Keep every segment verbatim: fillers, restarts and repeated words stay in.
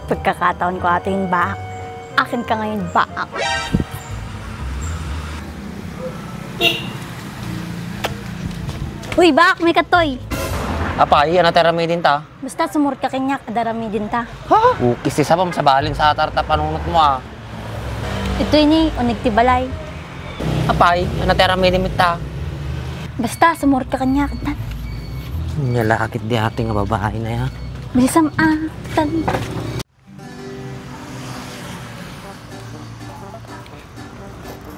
Pagkakataon ko ato yun, Bak. Akin ka ngayon, Bak. Uy, Bak, may katoy. Apay, ano tayo ramidin ta? Basta sumurot ka kaniak, adda ramidin ta. Ha? Ukis ti sabam sa balin sa atarta panunot mo, ah. Itoy ni, unig ti balay. Apay, ano tayo ramidin ta? Basta sumurot ka kaniak, tan. Nya lakit di ating nga babae na ya. Bilisam, ah, tan.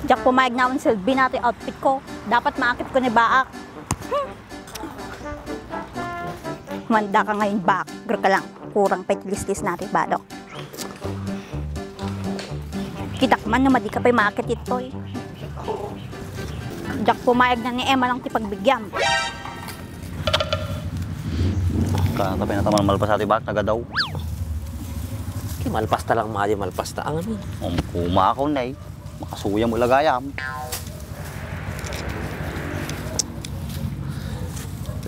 Diak pumayag na awan silbi na ti outfit ko. Dapat maakit ko ni Baak. Manda ka ngayon, Baak. Guro ka lang. Kurang pa iti lislis na ti bado. Kitak man no madi ka pay maakit itoy. Diak pumayag na ni Emma lang ti pagbigyam. Kaya tabi na taman malpas ati Baak, nagadaw. Ti malpas ta lang, madi malpas ta. Ang ano? Um, kuma ako, nay. Makasuya mo lagayam.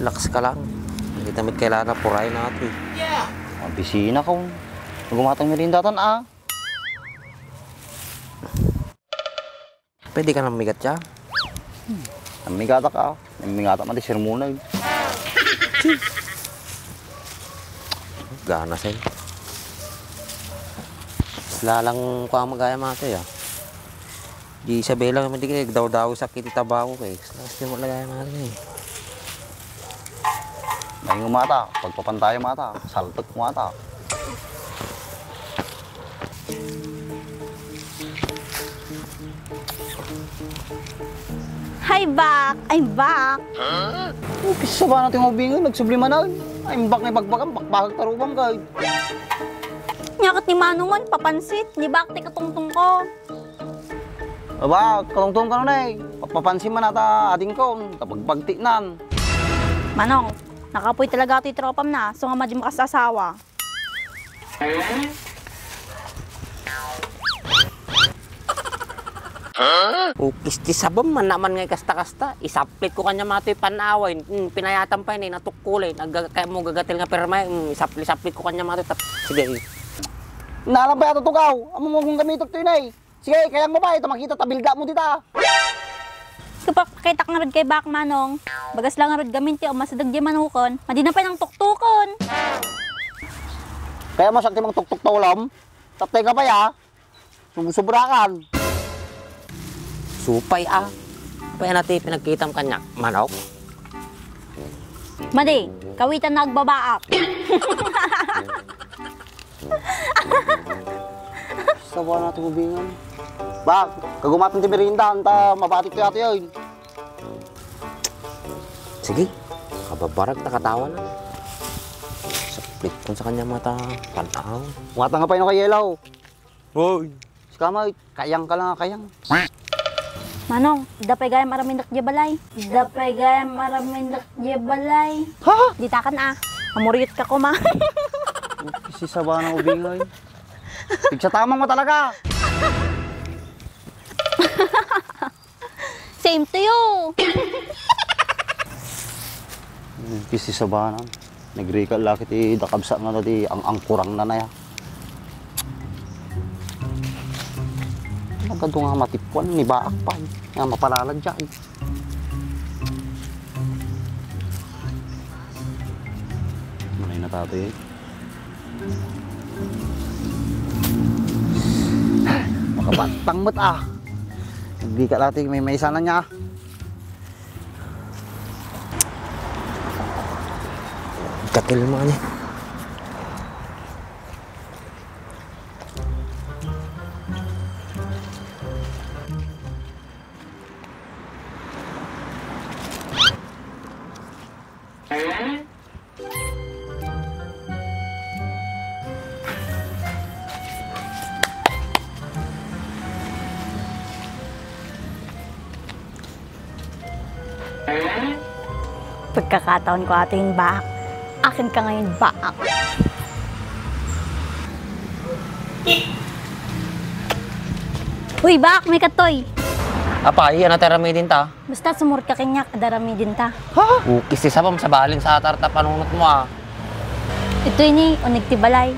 Relax ka lang. Hindi tamit kailangan na puray na ito eh. Ang bisina ko. Gumatang merienda tan, ah. Pwede ka namigat siya? Namigata ka. Namigata man ti sermon na yun. Gana sa'yo. Lalang ko ang magaya mata ya. Di Isabela, hindi ka nagdaw-daw sa kiti tabako kay. Lakas di mo lagay ang ano eh. May mata, pagpapantayo mata, saltek mata. Hi, Bak! I'm back! Oh, kisa ba natin mabingan? Nagsubli manan. I'm back na ibagbagam, bakbakag tarubang kay. Nyakit ni Manongon, papansit, ni Bak ti katungtong ko. Aba, katungtong ka nun eh. Papapansin man ata ading ko, kapag bagtiknan. Manong, nakapoy talaga ito'y tropam na, so nga madi makasasawa. Ukis ti sabam man naman nga kasta-kasta. Isaplit ko kanya matoy panaway. Hmm, pinayatan pa yun eh, natukkulay. Nagkaya mo gagatil nga pirma eh. Hmm, isaplit-saplit ko kanya matoy. Tap-, sige. Nalang pa yata tugaw. Amo mo kung gamitok to yun eh. Sige, kayang mo ba? Ito makita, tabilda mo dita. Kapag pakitak nga rod kay Bak Manong, bagas lang nga rod gamin ti umasideg di manukon, madi na pay nang tuktukon. Kaya mo sakti mang tuktok ta ulam? Tatay ka pa ya? Sumusubrakan. Supay ah. Pay na ti pinagkitam kanya, manok? Madi, kawitan na agbabaak. Sawa na ti ubingan. Bak, kagumatan ti merienda, anta mabatik ti ate ay. Sige, kababarag ta katawan na. Saplit kun sa kanya mata, panaw. Wata nga pa ino kay Yelaw. Hoy. Sika ma, kayang ka lang, kayang. Manong, dapay gayam aramindek di balay. Dapay gayam aramindek di balay. Ha? Ditakan ah. Amuriyot ka kuma. Kisi sabana ubingay. Pigsatamang mo talaga. Same to you. Kisi sabana. Nagrika laki ti dakabsa nga di ang angkurang na na ya. Nagadu nga matipuan ni Baak pa eh. Nga mapalala dyan. Manay na tato eh. Makabatang met ah. Hindi ka dati may may sana niya. Katil mo ani. Pagkakataon ko ato yun, Bak. Akin ka ngayon, Bak. Uy, Bak, may katoy. Apay, ano tayo ramidin ta? Basta sumurot ka kaniak, adda ramidin ta. Ha? Ukis ti sabam sa balin sa atarta panunot mo, ah. Itoy ni, unig ti balay.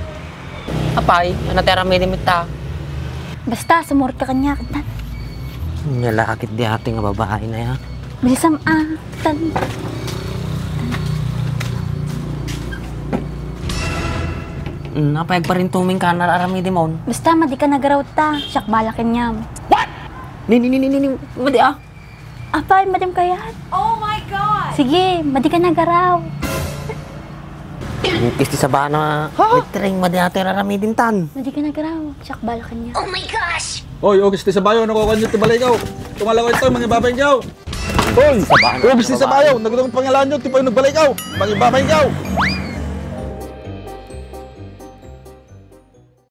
Apay, ania ti aramidem ita? Basta, sumurot ka kaniak, tan. Ania la ket daytoy nga babae na ya. Bilisam, a, tan. Hmm, apay agparintumeng ka, aramidem on. Basta, madi ka nagaraw ta. Siak bala kaniam. What? Ni, ni, ni, ni, ni, ni, madi, a. Apay, madam kayat? Oh my God! Sige, madi ka nagaraw. Bukis ti sabana. Ha? Wait, tring, madi atoy aramidem tan. Madi ka nagaraw. Siak bala kaniak. Oh my gosh! Oy, ugis ti sabayo, nakukuan ti balikaw. Tumalaw ito, mangibabain kayo. Oy, ugis ti sabayo, nagdang pangalan nyo, ti pay nagbalikaw. Mangibabain kayo.